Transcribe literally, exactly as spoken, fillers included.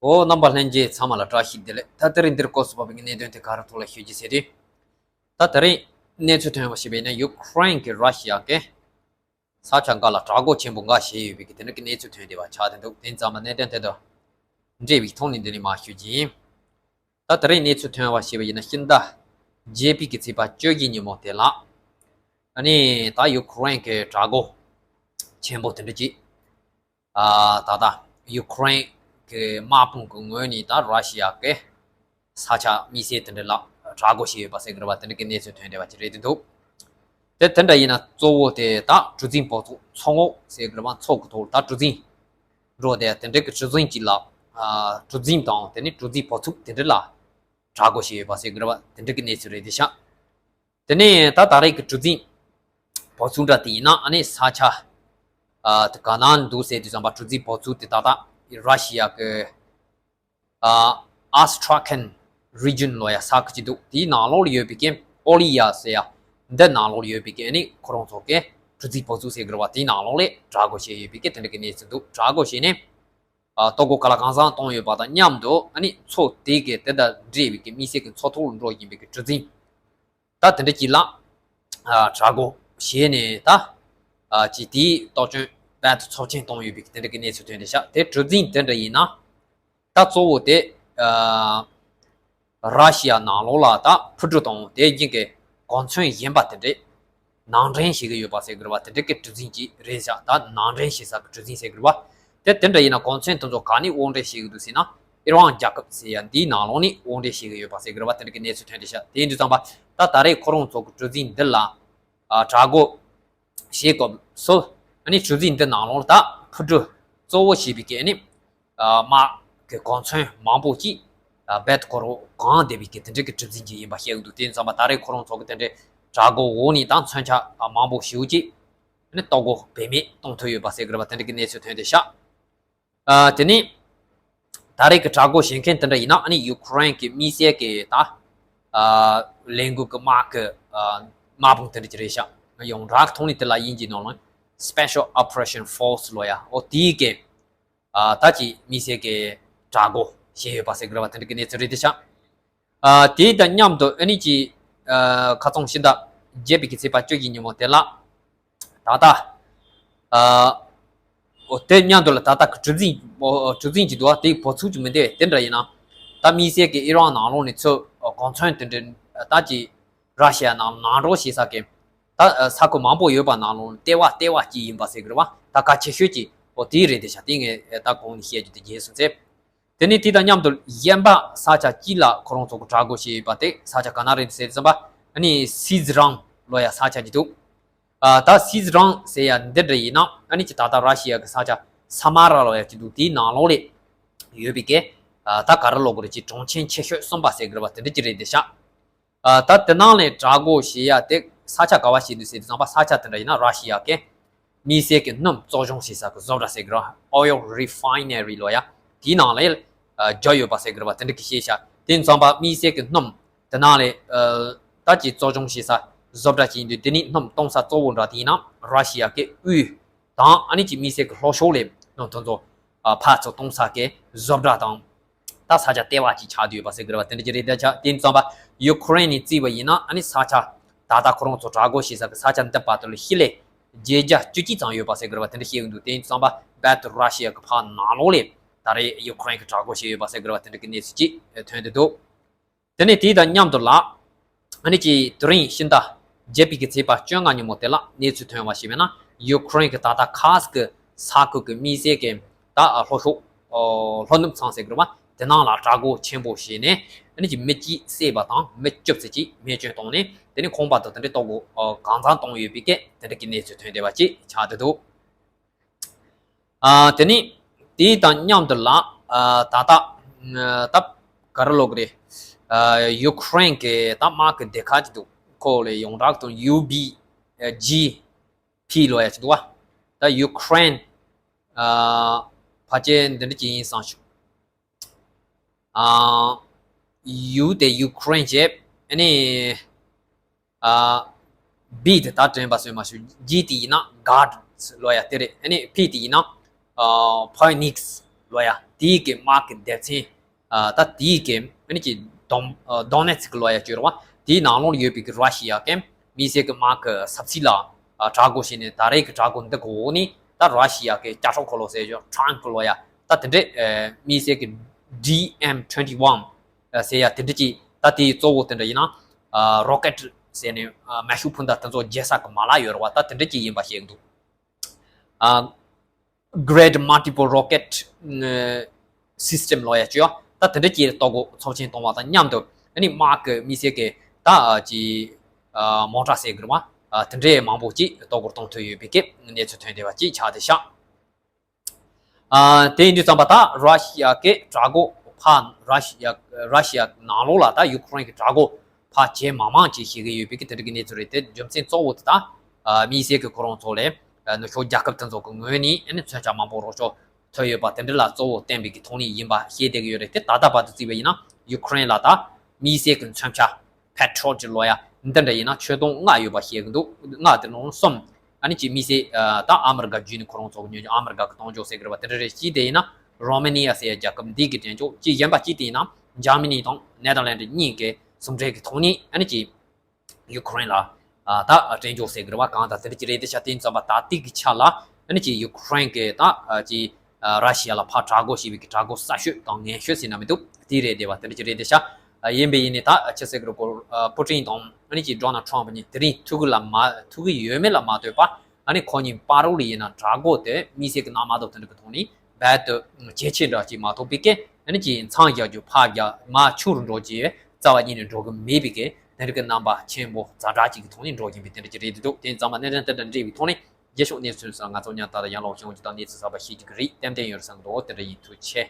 འོ། རྣམ་པ་ལྷན་རྒྱས་ཚང་མ་ལ་བཀྲ་ཤིས་བདེ་ལེགས། ད་དེ་རིང་འདིར་སྐོར་སུ་བབས་པའི་གནད་དོན་དེ་ག་རེ་ཐོག་ལ་ཞུ་རྒྱུ་ཟེར་དུས། ད་དེ་རིང་གནས་ཚུལ་ཐོན་པ་ཞིག་བྱས་ན། ཡུ་ཁུ་རེན་གྱིས་ར་ཤི་ཡ་གི་ས་ཆ་འགའ་ལ་དྲག་རྒོལ་ཆེན་པོ་འགའ་བྱས་ཡོད་པའི་གི་དེ་འདྲ་གི་གནས་ཚུལ་ཐོན་བསྡད་པ་ཆགས་བསྡད་འདུག་དེ་ཙམ་པ་གནད་དོན་དེ་དང་འབྲེལ་བའི་ཐོག་ནས་འདི་ནས་མར་ཞུ་རྒྱུ་ཡིན། ད་དེ་རིང་གནས་ཚུལ་ཐོན་པ་ཞིག་བྱས་ན། ཕྱི་ཟླ་བརྒྱད་པའི་གི་ཚེས་པ་བཅོ་བརྒྱད་ཉིན་མོ་དེ་ལ། ཨ་ནི་ད་ཡུ་ཁུ་རེན་གྱི་དྲག་རྒོལ་ཆེན་པོ་དེ་འདྲ་ཅིག་ཨ། ད་ལྟ་ཡུ་ཁུ་རེན་གྱི་དམག་དཔུང་གི་ངོས་ནས་ད་ར་ཤི་ཡ་གི་ས་ཆ་དམིགས་བསལ་དེ་འདྲ་ལ་དྲག་རྒོལ་བྱས་ཡོད་པ་ཟེར་གི་རེད་པ། དེ་འདྲ་གི་གནས་ཚུལ་ཐོན་བསྡད་པ་ཅིག་རེད་འདུག་དེ་དེ་འདྲ་ཡིན་ན་གཙོ་བོ་དེ་ད་གྲུ་གཟིངས་བུ་ཚུགས་མཚོ་ངོགས་ཟེར་གི་རེད་པ། མཚོ་གི་ཐོག་ད་གྲུ་གཟིངས་འགྲོ་དེ་དེ་འདྲ་གི་གྲུ་གཟིངས་ཅིག་ལ། ཨ། གྲུ་གཟིངས་དང་དེ་ནས་གྲུ་གཟིངས་བུ་ཚུགས་དེ་འདྲ་ལ་དྲག་རྒོལ་བྱས་ཡོད་པ་ཟེར་གི་རེད་པ། དེ་འདྲ་གི་གནས་ཚུལ་རེད་དེ་ཤག་དེ་ནས་ད་ད་རེས་ཀྱི་གྲུ་གཟིངས་བུ་ཚུགས་འདྲ་དེ་ཡིན་ན། ཨ་ནི་ས་ཆ། ཨ། དེ་ག་ན་འདུག་ཟེར་དུས་ཙམ་པ། གྲུ་གཟིངས་བུ་ཚུགས་དེ་ད་ལྟ་ར་ཤི་ཡ་གི་ཨ། Astrakhan region ལབ་ཡ་ས་ཁུལ་ཅིག་འདུག་དེའི་ནང་ལོགས་ལ་ཡོད་པའི་གི་ཨོ་ལི་ཡ་ཟེར་ཡ་འདི་ནང་ལོགས་ལ་ཡོད་པའི་གི་ཨ་ནི་ཁོ་རང་ཚོ་གི་གྲུ་གཟིངས་བུ་ཚུགས་ཟེར་གི་རེད་པ། དེའི་ནང་ལོགས་ལ་དྲག་རྒོལ་བྱས་ཡོད་པའི་གི་དེ་འདྲ་གི་གནས་ཚུལ་འདུག་དྲག་རྒོལ་བྱས་ནས། ཨ། ལྟོ་གོས་ག་ལ་གང་བཟང་བཏང་ཡོད་པ་དང་མཉམ་དུ། ཨ་ནི་མཚོ་དེ་གི་དེ་དང་འབྲེལ་བའི་གི་དམིགས་བསལ་གྱི་མཚོ་ཐོག་ལ་འགྲོ་བཞིན་པའི་གི་གྲུ་གཟིངས་ད་དེ་འདྲ་ཅིག་ལ། ཨ། དྲག་རྒོལ་བྱས་ནས་ད། ཨ། ཅིག་དེའི་ལྟོ་ཅན་རྦད་དེ་ཚབས་ཆེན་བཏང་ཡོད་པའི་གི་དེ་འདྲ་གི་གནས་ཚུལ་ཐོན་བསྡད་ཤག་དེ་གྲུ་གཟིངས་དེ་འདྲ་ཡིན་ན། ད་གཙོ་བོ་དེ། ཨ། ར་ཤི་ཡ་ནང་ལོགས་ལ་ད་འཕུར་གྲུ་དང་དེ་བཞིན་གྱི་གོ་མཚོན་གཞན་པ་དེ་འདྲས་ནང་འདྲེན་བྱེད་ཀྱི་ཡོད་པ་ཟེར་གི་རེད་པ། དེ་འདྲས་ཀྱི་གྲུ་གཟིངས་ཅིག་རེད་ཤག་ད་ནང་འདྲེན་བྱེད་ས་གི་གྲུ་གཟིངས་ཟེར་གི་རེད་པ། དེ་དེ་འདྲ་ཡིན་ན་གོ་མཚོན་དེ་ཚོ་ག་ནས་དབོར་འདྲེན་བྱེད་ཀྱི་འདུག་ཟེར་ན། ཨི་རན་རྒྱལ་ཁབ་ཟེར་ཡ་འདིའི་ནང་ལོགས་ནས་དབོར་འདྲེན་བྱེད་ཀྱི་ཡོད་པ་ཟེར་གི་རེད་པ། དེ་འདྲ་གི་གནས་ཚུལ་ཐོན་བསྡད་ཤག་དེ་ཡིན་དུས་ཙམ་པ། ད་ད་རེས་ཁོ་རང་ཚོ་གི་གྲུ་གཟིངས་འདི་ལ། ཨ། དྲག་རྒོལ་བྱེད་སྐབས་སུ། ཨ་ནི་གྲུ་གཟིངས་འདི་ནང་ལོགས་ལ་ད་འཕུར་གྲུ་གཙོ་བོ་བྱས་པའི་གི་ཨ་ནི། ཨ། དམག་གི་གོ་མཚོན་མང་པོ་ཅིག་ཨ། རྦད་དེ་ཁོ་རང་གང་བསྡད་པའི་གི་དེ་འདྲའི་གི་གྲུ་གཟིངས་ཅིག་ཡིན་པ་བཤད་ཀྱི་འདུག་དེ་ཡིན་ཙམ་པ་ད་རེས་ཁོ་རང་ཚོ་གི་དེ་འདྲའི་དྲག་རྒོལ་འོག་ནས་ད་མཚོན་ཆ་མང་པོ་ཞེ་པོ་ཅིག་ཨ་ནི་ལྟོ་གོས་བེད་མེད་གཏོང་ཐུབ་ཡོད་པ་ཟེར་གི་རེད་པ། དེ་འདྲའི་གི་གནས་ཚུལ་ཐོན་བསྡད་ཤག་ཨ། དེ་ནས་ད་རེས་ཀྱི་དྲག་རྒོལ་བྱེད་མཁན་དེ་འདྲ་ཡིན་ན། ཨ་ནི་ཡུ་ཁུ་རེན་གྱི་དམིགས་བསལ་གྱི་ད། ཨ། ལས་འགུལ་གྱི་དམག་གི། ཨ། དམག་དཔུང་དེ་འདྲ་ཅིག་རེད་ཤག་ཡོངས་གྲགས་ཐོག་ནས་དེ་ལ་དབྱིན་ཇིའི་ནང་ལ་Special Operation Force ལབ་ཡ། འོ་དེའི་གི། ཨ། ད་ཅིག་དམིགས་བསལ་གྱི་དྲག་རྒོལ་བྱས་ཡོད་པ་ཟེར་གི་རེད་པ། དེ་འདྲ་གི་གནས་ཚུལ་རེད་དེ་ཤག་ཨ། དེ་དང་མཉམ་དུ་ཨ་ནི་ཅིག་ཨ། ཁ་སང་ཕྱི་ཟླ་བརྒྱད་པའི་གི་ཚེས་པ་བཅོ་བརྒྱད་ཉིན་མོ་དེ་ལ། ད་ལྟ། ཨ། འོ་དེ་མཉམ་དུ་ལ་ད་ལྟ་གི་གྲུ་གཟིངས། འོ་གྲུ་གཟིངས་ཅིག་འདུག་པ། དེ་བུ་ཚུགས་ཅིག་མི་འདུག་པས། དེ་འདྲ་ཡིན་ན། ད་དམིགས་བསལ་གྱི་ཨི་རན་ནང་ལོགས་ནས་ཚུར་གོ་མཚོན་དེ་འདྲ་ད་ཅིག་ར་ཤི་ཡ་ནང་ནང་འགྲོ་བྱེད་ས་གི། ད་ས་ཁུལ་མང་པོ་ཡོད་པ་ནང་ལོགས་ལྟེ་བ་ལྟེ་བ་གཅིག་ཡིན་པ་ཟེར་གི་རེད་པ། ད་གལ་ཆེ་ཤོས་ཀྱི་འོ་དེ་རེད་དེ་ཤག་དེ་ངས་ད་གོང་ནས་བཤད་རྒྱུ་དེ་རྗེས་སུ་མཛད། དེ་ནས་དེ་དང་མཉམ་དུ་གཞན་པ་ས་ཆ་གཅིག་ལ་ཁོ་རང་ཚོ་གི་དྲག་རྒོལ་བྱས་ཡོད་པ་དེ་ས་ཆ་ག་ན་རེད་ཟེར་ཙམ་པ། ཨ་ནི་སི་ཛི་རང་ལབ་ཡ་ས་ཆ་ཅིག་འདུག་ཨ། ད་སི་ཛི་རང་ཟེར་ཡ་འདི་འདྲ་ཡིན་ན། ཨ་ནི་ཅིག་ད་ལྟ་ར་ཤི་ཡ་གི་ས་ཆ་ས་མ་ར་ལབ་ཡ་ཅིག་འདུག་དེའི་ནང་ལོགས་ལ་ཡོད་པའི་གི། ཨ། ད་ག་རེ་ལབ་དགོས་རེད། ཅིག་གྲོང་ཁྱེར་ཆེ་ཤོས་གསུམ་པ་ཟེར་གི་རེད་པ། དེ་འདྲ་ཅིག་རེད་དེ་ཤག་ཨ། ད་དེ་ནང་ལ་དྲག་རྒོལ་བྱེད་ཡ་དེ་ས་ཆ་ག་པར་བྱེད་འདུག་ཟེར་དུས་ཙམ་པ། ས་ཆ་དེ་འདྲ་ཡིན་ན་ར་ཤི་ཡ་གི་དམིགས་བསལ་གྱི་སྣུམ་བཙོག་སྦྱོང་བྱེད་ས་གི་བཟོ་གྲྭ་ཟེར་གི་རེད། Oil Refinery ལབ་ཡ་དེའི་ནང་ལ་ཨ་རྒྱག་ཡོད་པ་ཟེར་གི་རེད་པ། དེ་འདྲ་གི་བཤད་ཤག་དེ་ཙམ་པ་དམིགས་བསལ་གྱི་སྣུམ་དེ་ནང་ལ་ཨ་ད་ཅིག་བཙོག་སྦྱོང་བྱེད་ས་བཟོ་གྲྭ་ཅིག་ཡིན་དུས། དེ་ནས་སྣུམ་གཏོང་ས་གཙོ་བོ་འདྲ་དེ་ཡིན་ན་ར་ཤི་ཡ་གི་དབུས་དང་། ཨ་ནི་ཅིག་དམིགས་བསལ་གྱི་ལྷོ་ཕྱོགས་ལ་སྣུམ་དེ་ཚོ་ཨ་ཕར་ཚུར་གཏོང་ས་གི་བཟོ་གྲྭ་དང་། ད་ས་ཆ་ལྟེ་བ་ཅིག་ཆགས་བསྡད་ཡོད་པ་ཟེར་གི་རེད་པ། དེ་འདྲ་ཅིག་རེད་དེ་ཤག་དེ་ཙམ་པ་ཡུ་ཁུ་རེན་ནས་བརྩིས་པ་ཡིན་ན། ཨ་ནི་ས་ཆ་ད་ལྟ་ཁོ་རང་ཚོ་དྲག་རྒོལ་བྱེད་ས་གི་ས་ཆ་འདི་བར་དུ་ལ་ཤི་ལེ་བརྒྱད་བརྒྱ་བཅུ་གཅིག་ཙམ་ཡོད་པ་ཟེར་གི་རེད་པ། དེ་འདྲ་བཤད་ཀྱི་འདུག་དེ་ཙམ་པ་རྦད་དེ་ར་ཤི་ཡ་གི་ཕར་ནང་ལོགས་ལ་ད་རེས་ཡུ་ཁུ་རེན་གི་དྲག་རྒོལ་བྱས་ཡོད་པ་ཟེར་གི་རེད་པ། དེ་འདྲ་གི་གནས་ཚུལ་ཅིག་ཐོན་བསྡད་འདུག་དེ་ནས་དེ་དང་མཉམ་དུ་ལ། ཨ་ནི་ཅིག་དེ་རིང་ཕྱི་ཟླ་བརྒྱད་པའི་གི་ཚེས་པ་བཅོ་ལྔ་ཉིན་མོ་དེ་ལ་གནས་ཚུལ་ཐོན་པ་ཞིག་ཡིན་ན། ཡུ་ཁུ་རེན་གྱི་ད་ལྟ་ཁར་སི་ཀི་ས་ཁུལ་གྱི་དམིགས་བསལ་གྱི་ད་ལྷོ་ཕྱོགས་ལྷོ་ནུབ་ཚང་ཟེར་གི་རེད་པ། དེ་ནང་ལ་དྲག་རྒོལ་ཆེན་པོ་བྱས་ནས། ཨ་ནི་ཅིག་མི་གཅིག་བསད་པ་དང་མི་བཅུ་ཙམ་ཅིག་རྨས་སྐྱོན་བཏང་ནས། དེ་ནས་ཁང་པ་དང་དེ་འདྲའི་ལྟོ་གོས་གང་ཚང་བཏང་ཡོད་པའི་སྐད་དེ་འདྲ་གི་གནས་ཚུལ་ཐོན་བསྡད་པ་ཅིག་ཆགས་བསྡད་འདུག་ཨ། དེ་ནས་དེ་དང་མཉམ་དུ་ལ། ཨ། ད་ལྟ་ད་ག་རེ་ལབ་དགོས་རེད། ཨ། ཡུ་ཁུ་རེན་གྱི་ད་དམག་གི་སྡེ་ཁག་ཅིག་འདུག་ཁོ་ལ་ཡོངས་གྲགས་དང་ཡུ་བི་ཇི་པི་ལབ་ཡ་ཅིག་འདུག་པ། ད་ཡུ་ཁུ་རེན། ཨ། ཕལ་ཆེར་འདི་འདྲ་ཅིག་ཡིན་བསམ་བྱུང་། ཨ། ཡུ་དེ་ཡུ་ཁུ་རེན་བྱས། ཨ་ནི། ཨ། བི་དེ་ད་དྲན་པ་སོས་མ་བྱུང་། ཇི་དེ་ཡིན་ན་གྷར་ཌི་ལབ་ཡ་དེ་རེད། ཨ་ནི་ཕི་དེ་ཡིན་ན། ཨ། ཕོ་ནིག་སི་ ལོ་ཡ་དེའི་གི་དམག་གི་སྡེ་ཚན། ཨ་ད་དེའི་གི་ཨ་ནི་ཀྱི་Don- ཨ་Donetsk ལོ་ཡ་བརྗོད་རོགས་པ། དེའི་ནང་ལོགས་ཡོད་པའི་གི་Russia གི་དམིགས་བསལ་གི་དམག་གི་ས་ཚིགས་ལ་ཨ་དྲག་རྒོལ་བྱས་ནས། ད་རེས་ཀྱི་དྲག་རྒོལ་འདི་གི་འོག་ནས་ད་Russia གི་ལྕགས་སྲོག་འཁོར་ལོ་ཟེར་ཡ་tank ལོ་ཡ་ད་དེ་འདྲས་ཨ་དམིགས་བསལ་གི D M twenty one ཟེར་ཡ་དེ་འདྲས་ཀྱི་ད་དེའི་གཙོ་བོ་དེ་འདྲ་ཡིན་ན་ཨ་rocket ཟེར་ནས་ཨ་མེ་ཤུགས་འཕུར་མདའ་དེ་ཚོ་རྒྱག་ས་གི་མ་ལག་ཡོད་རེད་བ། ད་དེ་འདྲས་ཀྱི་ཡིན་པ་བཤད་གི་འདུག་ཨ་Great Multiple Rocket System ལོ་ཡ་བརྗོད་ཡ་ད་དེ་འདྲས་ཀྱི་ལྟོ་གོས་ཚབས་ཆེན་གཏོང་བ་དང་མཉམ་དུ། ཨ་ནི་དམག་གི་དམིགས་བསལ་གི་ད་ཨ་ཀྱི་ཨ་མོ་ཊ་ཟེར་གི་རེད་བ། ཨ་དེ་འདྲས་མང་པོ་ཅིག་ལྟོ་གོས་གཏོང་ཐུབ་ཡོད་པའི་གི་གནས་ཚུལ་ཐོན་བསྡད་པ་ཅིག་ཆགས་བསྡད་ཤག་ཨ་དེ་ཡིན་དུས་ཙམ་པ་ད་Russia གི་དྲག་རྒོལ་ཕར་Russia Russia ནང་ལོགས་ལ་ད་Ukraine གི་དྲག་རྒོལ་ཕར་བྱེད་མང་མང་ཅིག་བྱེད་ཀྱི་ཡོད་པའི་གི་དེ་འདྲ་གི་གནས་ཚུལ་རེད། དེ་རྒྱུ་མཚན་གཙོ་བོ་དེ་ད་ཨ་དམིགས་བསལ་གི་ཁོ་རང་ཚོ་ལས་ཨ་ནུབ་ཕྱོགས་རྒྱལ་ཁབ་དེ་ཚོ་གི་ངོས་ནས་ཨ་ནི་མཚོན་ཆ་མང་པོ་རོགས་སྐྱོར་ཐོབ་ཡོད་པ་དེ་འདྲ་ལ་གཙོ་བོ་བསྟན་པའི་གི་ཐོག་ནས་ཡིན་པ་ཤེས་བསྡད་ཀྱི་ཡོད་རེད། དེ་ད་ལྟ་བར་དུ་བརྩིས་པ་ཡིན་ན་Ukraine ལ་ད་དམིགས་བསལ་གི་མཚོན་ཆ་Patriot ལོ་ཡ་འདི་འདྲ་ཡིན་ན་ཆོད་སྟོང་ལྔ་ཡོད་པ་བཤད་གི་འདུག་ལྔ་དེ་ནང་གསུམ་ཨ་ནི་ཅིག་དམིགས་བསལ་ཨ་ད་ཨ་མི་རི་ཀ་བརྒྱུད་ནས་ཁོ་རང་ཚོ་གི་ཉོ་རྒྱུ་ཨ་མི་རི་ཀ་གི་གཏོང་འཇོག་ཟེར་གི་རེད་བ། དེ་འདྲ་རེད། གཅིག་དེ་ཡིན་ན་Romania ཟེར་ཡ་རྒྱལ་ཁབ་འདི་གི་འགྲེམས་འཇོག་གཅིག། གཞན་པ་གཅིག་དེ་ཡིན་ན་Germany དང་Netherlands གཉིས་ཀྱི་ཟུང་འབྲེལ་གི་ཐོག་ནས་ཨ་ནི་ཅིག Ukraine ལ་ཨ་ད་འགྲེམས་འཇོག་ཟེར་གི་རེད་བ། གང་ལྟར་དེ་འདྲ་ཅིག་རེད། དེ་ཤ་དེ་ཡིན་ཙམ་པ་ད་ལྟའི་གི་ཆ་ལ་ཨ་ནི་ཅིག་Ukraine གི་ད་ཨ་ཅིག་ཨ་Russia ལ་ཕར་དྲག་རྒོལ་བྱས་པའི་གི་དྲག་རྒོལ་གསར་ཤོས་དང་ངན་ཤོས་ཟེར་ན་མི་འདུག་དེ་རེད་བསྡད་པ་དེ་འདྲ་ཅིག་རེད་བསྡད་ཤག་ཨ་ཡིན་པས་ཡིན་ནའི་ད་ཨ་ཅི་ཟེར་གི་རེད་གོ་ཨ་Putin དང་ཨ་ནི་ཅིག་Donald Trump གཉིས་དེ་རིང་ཐུག་གི་ལ་མ་ཐུག་གི་ཡོད་མེད་ལ་མ་ལྟོས་པ། ཨ་ནི་ཁོ་གཉིས་བར་རོགས་ལ་ཡིན་ན་དྲག་རྒོལ་དེ་དམིགས་བསལ་གི་ནང་མ་གཏོགས་དེ་འདྲ་གི་ཐོག་ནས་རྦད་དེ་ཇེ་ཆེ་འདྲ་ཅིག་མ་ཐོབ་པའི་སྐད། ཨ་ནི་ཅིག་མཚམས་བཞག་རྒྱུ་ཕར་བཞག་མར་ཆུང་རུ་འགྲོ་རྒྱུ་རྩ་བ་ཉིད་ནས་འགྲོ་གི་མེད་པའི་སྐད། དེ་འདྲ་གི་རྣམ་པ་ཆེན་པོ་ཛ་དྲག་ཅིག་གི་ཐོག་ནས་འགྲོ་བཞིན་པའི་དེ་འདྲ་ཅིག་རེད་འདུག་དེ་ཡིན་ཙང་མ་གནད་དོན་དེ་འདྲ་འདྲ་བའི་ཐོག་ནས་རྗེས་ཕྱོགས་གནས་ཚུལ་སོགས་ང་ཚོ་ཉག་ཏག་ཏག་ཡར་ལངས་བྱུང་རྒྱུ་དང་གནས་ཚུལ་གསར་པ་ཤེས་རྒྱུ་གི་རེད། ཏན་ཏན་ཡོད་རེད་བསམ་གི་འདུག་དེ་འདྲ་ཡིན། ཐུགས་རྗེ་ཆེ།